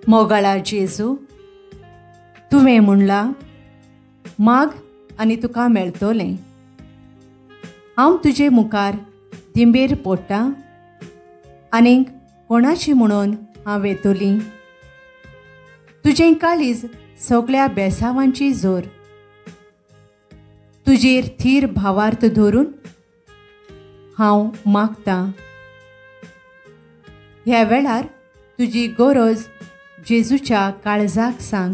मोगाळा जेजू, तुवें म्हणलां माग आनी तुका मेळटलें. हांव तुजे मुखार दिंबेर पडटा आनीक कोणाची म्हणून हांव येतली. तुजें काळीज सगळ्या बेसावांची जोर. तुजेर थीर भावार्थ धरून हांव मागतां. ह्या वेळार तुजी गरज जेजूच्या काळजाक सांग.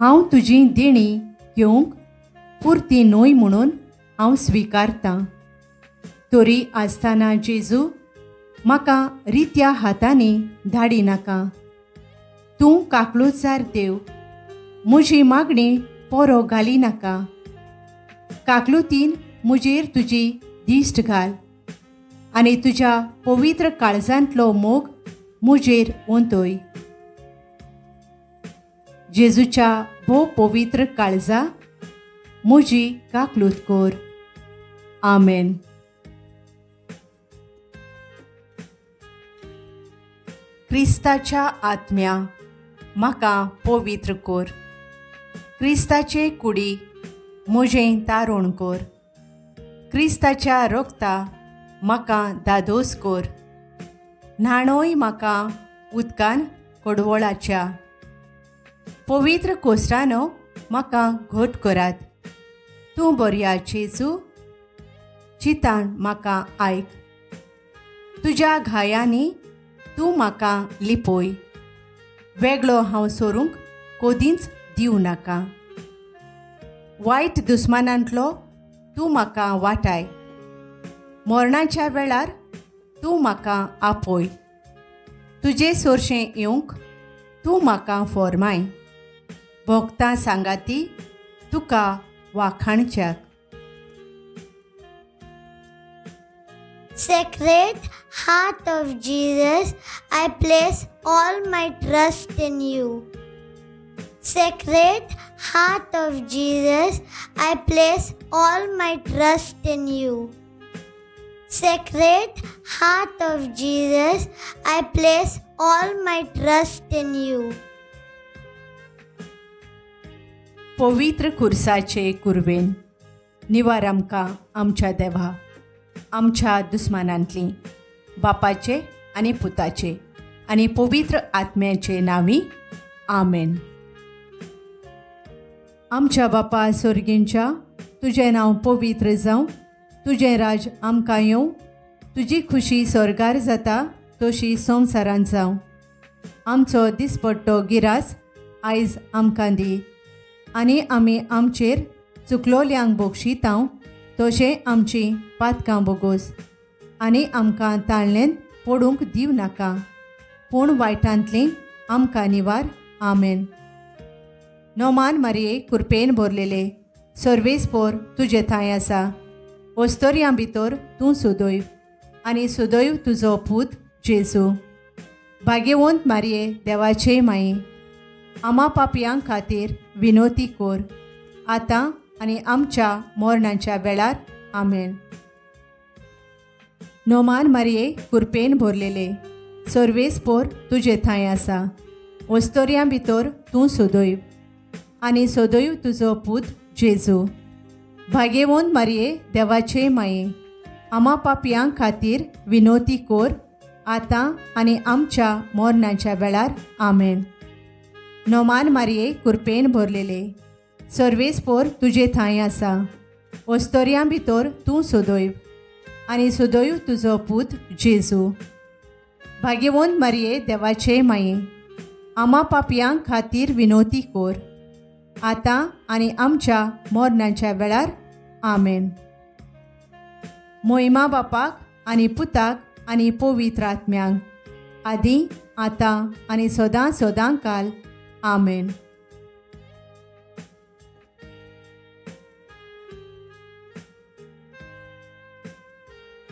हांव तुजी देणी घेवंक पुरती न्हय म्हणून हांव स्विकारतां. तरी आसतना जेजू, म्हाका रित्या हातांनी धाडी नाका. तूं काकलुचार देव, म्हजी मागणी पोरो घाली नाका. काकलुतीन म्हजेर तुजी दिश्ट घाल आनी तुज्या पवित्र काळजांतलो मोग म्हजेर ओंतय. जेजूच्या भोव पवित्र काळजा म्हजी काकलूत कर. आमेन. क्रिस्ताच्या आत्म्या म्हाका पवित्र कर. क्रिस्ताचे कुडी म्हजें तारण कर. क्रिस्ताच्या रक्ता म्हाका दादोस कर. न्हाणोय म्हाका उदकान कडवळाच्या. पवित्र कोसरानो म्हाका घट करात. तूं बऱ्या जेजू, चितान म्हाका आयक. तुज्या घायांनी तूं म्हाका लिपय. वेगळो हांव सोरूंक कोदींच दिवं नाका. वायट दुस्मानांतलो तूं म्हाका वाटाय. मरणाच्या वेळार तूं म्हाका आपय. तुजे सोरशें येवंक तूं म्हाका फॉर्माय. भोगतां सांगाती तुका वाखाणच्याक. Sacred Heart of Jesus, I place all my trust in you. Sacred Heart of Jesus, I place all my trust in you. Sacred Heart of Jesus, I place all my trust in you. पवित्र कुर्साचे कुर्वेन निवार आमकां आमच्या देवा, आमच्या दुस्मानांतली, बापाचे आनी पुताचे आनी पवित्र आत्म्याचे नांवी. आमेन. आमच्या बापा सोर्गींच्या, तुजें नांव पवित्र जावं, तुजें राज आमकां येवं, तुजी खुशी स्वर्गार जाता तशी संवसारांत जावं. आमचो दिसपट्टो गिरास आयज आमकां दी आनी आमी आमचेर चुकलोल्यांक बोगशितांव तशें आमची पातकां बोगोस आनी आमकां ताळणेंत पडूंक दिवं नाका, पूण वायटांतली आमकां निवार. आमेन. नोमान मारये कुरपेन भरलेले सर्वेस्पोर तुजे थंय आसा. ओस्तोरयां भितर तूं सुदैव आनी सुदैव तुजो पूत जेजू. भाग्यवंत मारये देवाचे माये, आमा पापयां खातीर विनोती कोर आतां आनी आमच्या मरणाच्या वेळार. आमेन. नोमान मारये कुरपेन भरलेले सर्वेस्पोर तुजे थंय आसा. ओस्तोरयां भितर तूं सुदैव आनी सदैव तुजो पूत जेजू. भाग्यवंत मारये देवाचे माये, आमा पापयां खातीर विनोती कोर आतां आनी आमच्या मरणाच्या वेळार. आमेन. नोमान मारये कुरपेन भरलेले सर्वेस्पोर तुजे थंय आसा. ओस्तोरयां भितर तूं सदैव आनी सदैव तुजो पूत जेजू. भाग्यवंत मारये देवाचे माये, आमा पापयां खातीर विनोती कोर आतां आनी आमच्या मरणाच्या वेळार. आमेन. मोहिमा बापाक आनी पुताक आनी पवित्र आत्म्यांक, आदी आतां आनी सदां सदां काल. आमेन.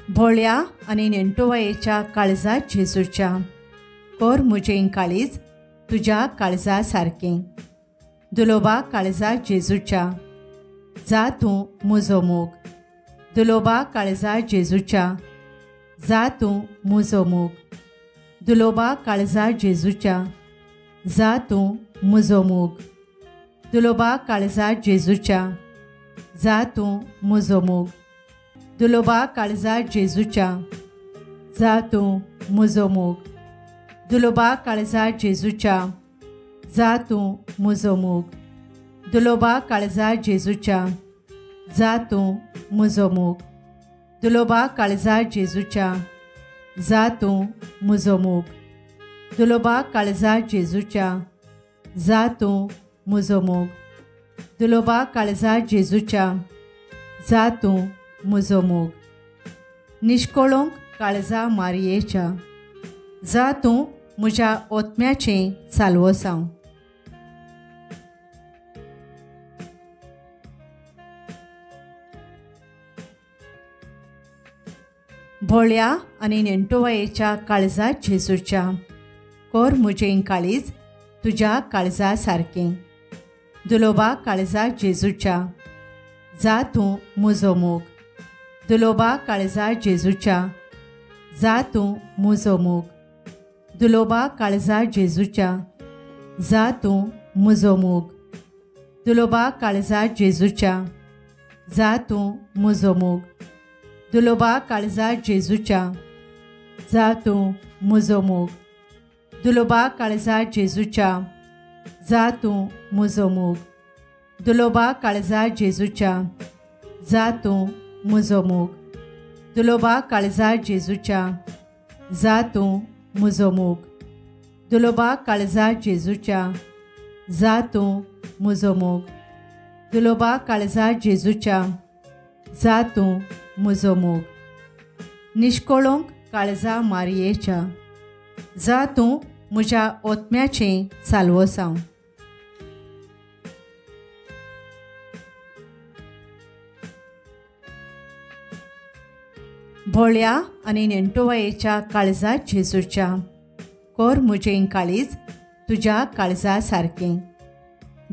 भोळ्या आनी नेणटोवायेच्या काळजा जेजूच्या, कर म्हजें काळीज तुज्या काळजा सारकें. दुलोबा काळजा जेजूच्या, जा तूं म्हजो मोग. दुलोबा काळजा जेजूच्या, जा तूं म्हजो मोग. दुलोबा काळजा जेजूच्या, जा तूं म्हजो मोग. दुलोबा काळजा जेजूच्या, जा तूं म्हजो मोग. दुलोबा काळजा जेजूच्या, जा तूं म्हजो मोग. दुलोबा काळजा जेजूच्या, जा तूं म्हजो मोग. दुलोबा काळजा जेजूच्या, जा तूं म्हजो मोग. दुलोबा काळजा जेजूच्या, जा तूं म्हजो मोग. दुलोबा काळजा जेजूच्या, जा तूं म्हजो मोग. दुलोबा काळजा जेजूच्या, जा तूं म्हजो मोग. निश्कोळोंक काळजा मारयेच्या, जा तूं म्हज्या ओतम्याचें साल्वोसांव. भोळ्या आनी नेणटोवायेच्या काळजा जेजूच्या, कोर म्हजें काळीज तुज्या काळजा सारकें. दुलोबा काळजा जेजूच्या, जा तूं म्हजो मोग. दुलोबा काळजा जेजूच्या, जा तूं म्हजो मोग. दुलोबा काळजा जेजूच्या, जा तूं म्हजो मोग. दुलोबा काळजा जेजूच्या, जा तूं म्हजो मोग. दुलोबा काळजा जेजूच्या, जा तूं म्हजो मोग. दुलोबा काळजा जेजूच्या, जा तूं म्हजो मोग. दुलोबा काळजा जेजूच्या, जा तूं म्हजो मोग. दुलोबा काळजा जेजूच्या, जा तूं म्हजो मोग. दुलोबा काळजा जेजूच्या, जा तूं म्हजो मोग. दुलोबा काळजा जेजूच्या, जा तूं म्हजो मोग. निश्कोळोंक काळजा मारयेच्या, जा तूं म्हज्या ओतम्याचें साल्वोसांव. भोळ्या आनी नेणटोवायेच्या काळजा जेजूच्या, कोर म्हजें काळीज तुज्या काळजा सारकें.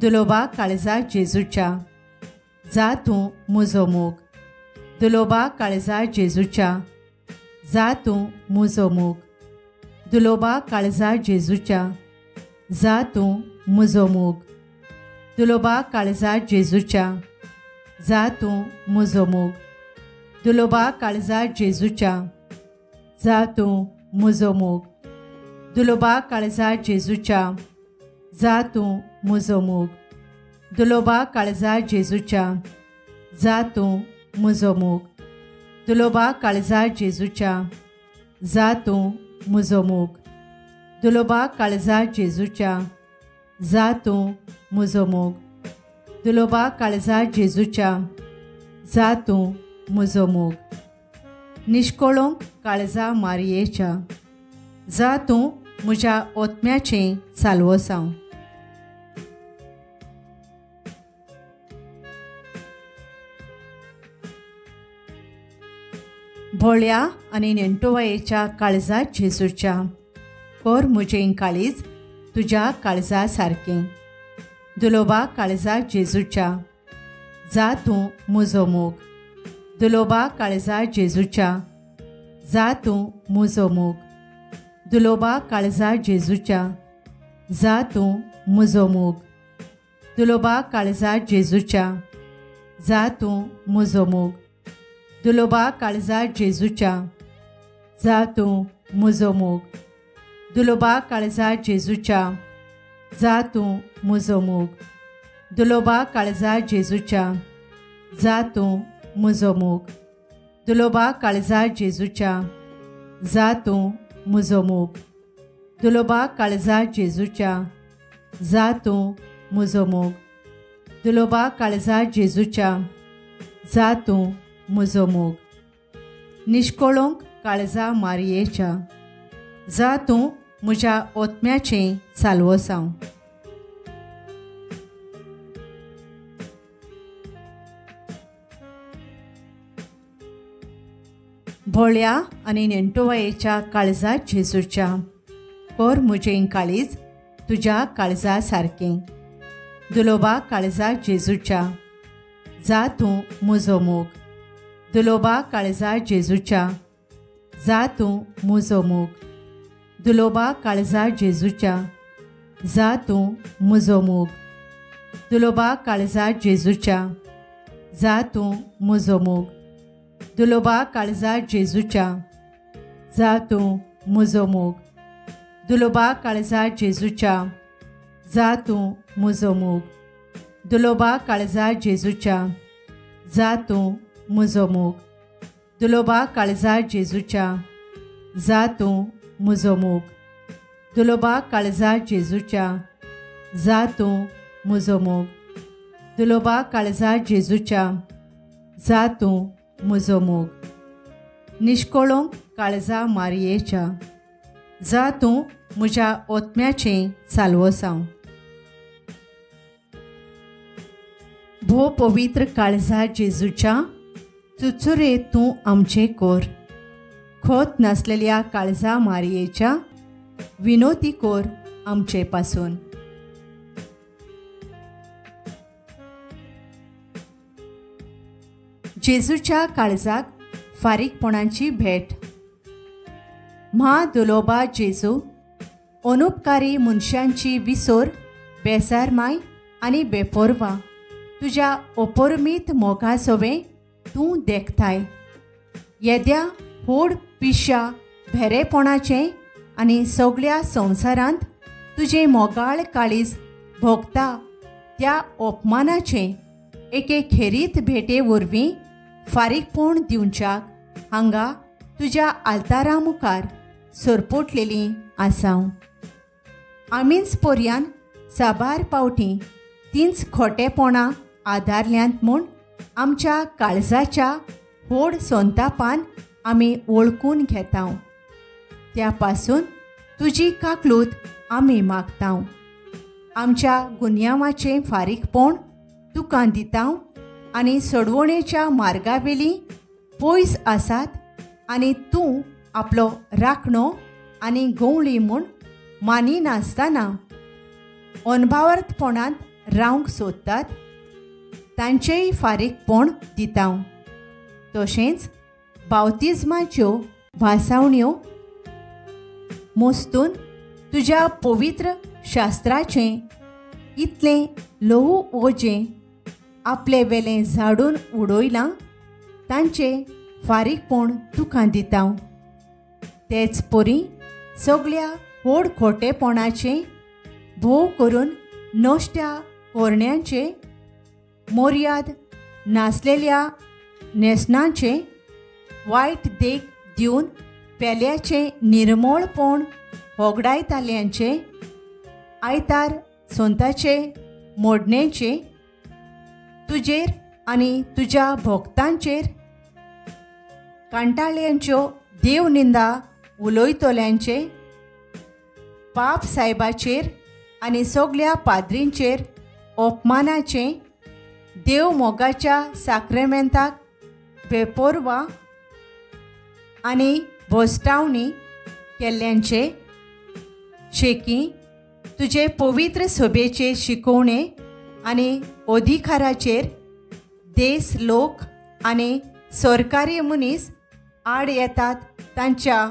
दुलोबा काळजा जेजूच्या, जा तूं म्हजो मोग. दुलोबा काळजा जेजूच्या, जा तूं म्हजो मोग. दुलोबा काळजा जेजूच्या, जा तूं म्हजो मोग. दुलोबा काळजा जेजूच्या, जा तूं म्हजो मोग. दुलोबा काळजा जेजूच्या, जा तूं म्हजो मोग. दुलोबा काळजा जेजूच्या, जा तूं म्हजो मोग. दुलोबा काळजा जेजूच्या, जा तूं म्हजो मोग. दुलोबा काळजा जेजूच्या, जा तूं म्हजो मोग. दुलोबा काळजा जेजूच्या, जा तूं म्हजो मोग. दुलोबा काळजा जेजूच्या, जा तूं म्हजो मोग. निश्कोळोंक काळजा मारयेच्या, जा तूं म्हज्या ओतम्याचें साल्वोसांव. भोळ्या आनी नेणटोवायेच्या काळजा जेजूच्या, कोर म्हजें काळीज तुज्या काळजा सारकें. दुलोबा काळजा जेजूच्या, जा तूं म्हजो मोग. दुलोबा काळजा जेजूच्या, जा तूं म्हजो मोग. दुलोबा काळजा जेजूच्या, जा तूं म्हजो मोग. दुलोबा काळजा जेजूच्या, जा तूं म्हजो मोग. दुलोबा काळजा जेजूच्या, जा तूं म्हजो मोग. दुलोबा काळजा जेजूच्या, जा तूं म्हजो मोग. दुलोबा काळजा जेजूच्या, जा तूं म्हजो मोग. दुलोबा काळजा जेजूच्या, जा तूं म्हजो मोग. दुलोबा काळजा जेजूच्या, जा तूं म्हजो मोग. दुलोबा काळजा जेजूच्या, जा तूं म्हजो मोग. निश्कोळोंक काळजा मारयेच्या, जा तूं म्हज्या ओतम्याचें साल्वोसांव. भोळ्या आनी नेणटोवायेच्या काळजा जेजूच्या, कोर म्हजें काळीज तुज्या काळजा सारकें. दुलोबा काळजा जेजूच्या, जा तूं म्हजो मोग. दुलोबा काळजा जेजूच्या, जा तूं म्हजो मोग. दुलोबा काळजा जेजूच्या, जा तूं म्हजो मोग. दुलोबा काळजा जेजूच्या, जा तूं म्हजो मोग. दुलोबा काळजा जेजूच्या, जा तूं म्हजो मोग. दुलोबा काळजा जेजूच्या, जा तूं म्हजो मोग. दुलोबा काळजा जेजूच्या, जा तूं म्हजो मोग. दुलोबा काळजा जेजूच्या, जा तूं म्हजो मोग. दुलोबा काळजा जेजूच्या, जा तूं म्हजो मोग. दुलोबा काळजा जेजूच्या, जा तूं म्हजो मोग. निश्कोळोंक काळजा मारयेच्या, जा तूं म्हज्या ओतम्याचें साल्वोसांव. भोव पवित्र काळजा जेजूच्या, चुचुरे तूं आमचें कोर. खोत नासलेल्या काळजा मारयेच्या, विनोती कोर आमचे पासून. जेजूच्या काळजाक फारीकपणाची भेट. म्हादुलोबा जेजू, अनुपकारी मनशांची विसोर, बेसारमाय आनी बेपोरवा तुज्या अपरमीत मोगा सवें तूं देखताय. येद्या व्हड पिश्या भेरेपणाचें आनी सगळ्या संवसारांत तुजें मोगाळ काळीज भोगता त्या अपमानाचें एके खेरीत भेटे वरवीं फारीकपण दिवच्याक हांगा तुज्या आल्तारा मुखार सरपोटलेलीं आसाव. आमीच पर्यान साबार पावटी तींच खोटेपणां आदारल्यांत म्हूण आमच्या काळजाच्या व्हड संतापान आमी वळखून घेताव. त्या पासून तुजी काकलूत आमी मागताव. आमच्या गुन्यांवाचें फारीकपण तुका दिताव आनी सोडवणेच्या मार्गावेली पयस आसात आनी तूं आपलो राखणो आनी गवळी म्हूण मानिनासतना अनभावर्थपणांत रावंक सोदतात तांचेय फारीकपण दिताव. तशेंच बावतिज्माच्यो भासावण्यो मोस्तून तुज्या पवित्र शास्त्राचें इतलें ल्हवू ओजें आपले वेलें झाडून उडयलां तांचें फारीकपण तुका दिताव. तेच परी सगळ्या व्हड खोटेपणाचें, भोव करून नश्ट्या कोरण्यांचें, मोर्याद नासलेल्या न्हेसणाचें वायट देख दिवन पेल्याचें निर्मळपण होगडायताल्यांचें, आयतार सोंताचे मोडणेचें तुजेर आनी तुज्या भोक्तांचेर कांटाळ्यांच्यो देवनिंदा उलयतल्यांचें, पाप सायबाचेर आनी सगल्या पाद्रींचेर अपमानाचें, देव मोगाच्या साक्रेमेंताक बेपोरवा आनी भोस्टावणी केल्ल्यांचे, शेकी तुजे पवित्र सभेचे शिकोवणे आनी अधिकाराचेर देस लोक आनी सरकारी मनीस आड येतात तांच्या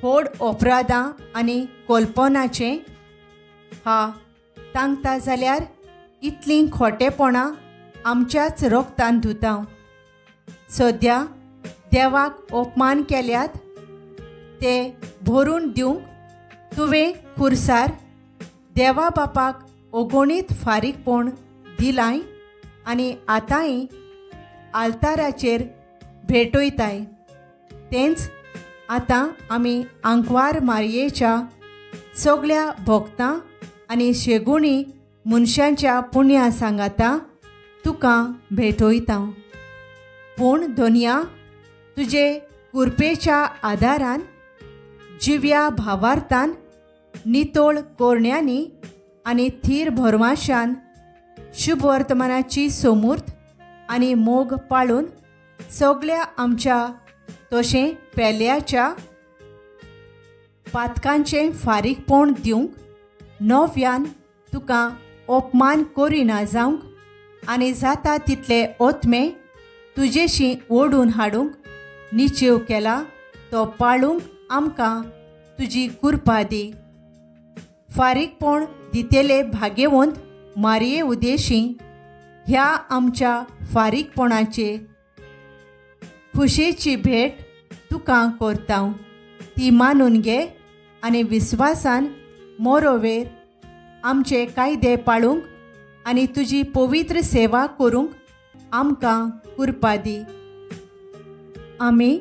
व्हड अपराधां आनी कल्पनाचें हा तांकता जाल्यार इतलीं खोटेपणां आमच्याच रोगतान धुता. सद्या देवाक अपमान केल्यात ते भरून दिवंक तुवें खुर्सार देवा बापाक अगणीत फारीकपण दिलाय आनी आतांय आल्ताराचेर भेटयताय. तेंच आतां आमी आंकवार मारयेच्या सगल्या भोगतां आनी शेगुणी मनशांच्या पुण्या सांगाता तुका भेटयता. पूण दोनया तुजे कुरपेच्या आदारान जिव्या भावार्थान नितोळ कोरण्यांनी आनी थीर भरवाशान शुभवर्तमानाची सोमूर्त आनी मोग पाळून सगल्या आमच्या तशें पेल्याच्या पातकांचें फारीकपण दिवंक नव्यान तुका अपमान करिना जावंक आनी जाता तितले ओतमे तुजेशी ओडून हाडूंक निचेव केला तो पाळूंक आमकां तुजी कृपा दी. फारीकपण दितेले भाग्यवंत मारये उदेशी ह्या आमच्या फारीकपणाचे खुशेची भेट तुका करता, ती मानून घे आनी विस्वासान मोरोवेर आमचे कायदे पाळूंक आनी तुजी पवित्र सेवा करूंक आमकां कृपा दी. आमी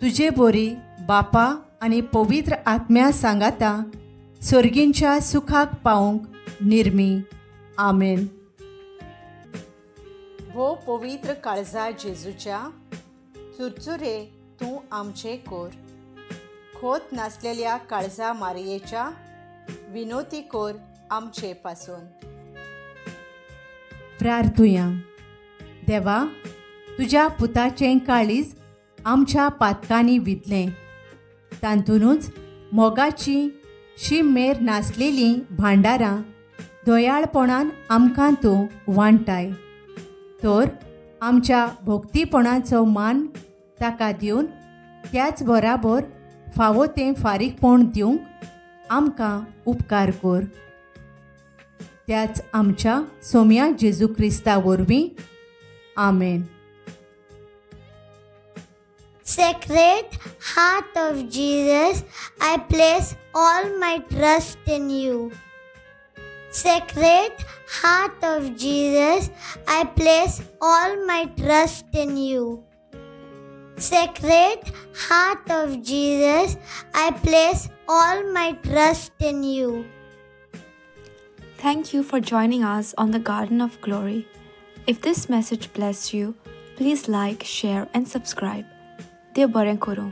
तुजे बोरी बापा आनी पवित्र आत्म्या सांगाता सर्गींच्या सुखाक पावूंक निर्मी. आमेन. हो पवित्र काळजा जेजूच्या चुरचुरे तूं आमचे कोर, खोत नासलेल्या काळजा मारयेच्या विनोती कोर आमचे पासून. प्रार्थुया. देवा, तुज्या पुताचें काळीज आमच्या पातकांनी विदलें, तातूंतच मोगाची शीम मेर नासलेलीं भांडारां दयाळपणान आमकां तूं वांटाय, तर आमच्या भक्तीपणाचो मान ताका दिवन त्याच बराबर फावो तें फारीकपण दिवंक आमकां उपकार कर. त्याच आमच्या सोम्या जेजू क्रिस्ता वरवीं. आमेन. Sacred Heart of Jesus, I place all my trust in you. Sacred Heart of Jesus, I place all my trust in you. Sacred Heart of Jesus, I place all my trust in you. Thank you for joining us on the Garden of Glory. If this message blessed you, please like, share and subscribe. Dev बरें करूं.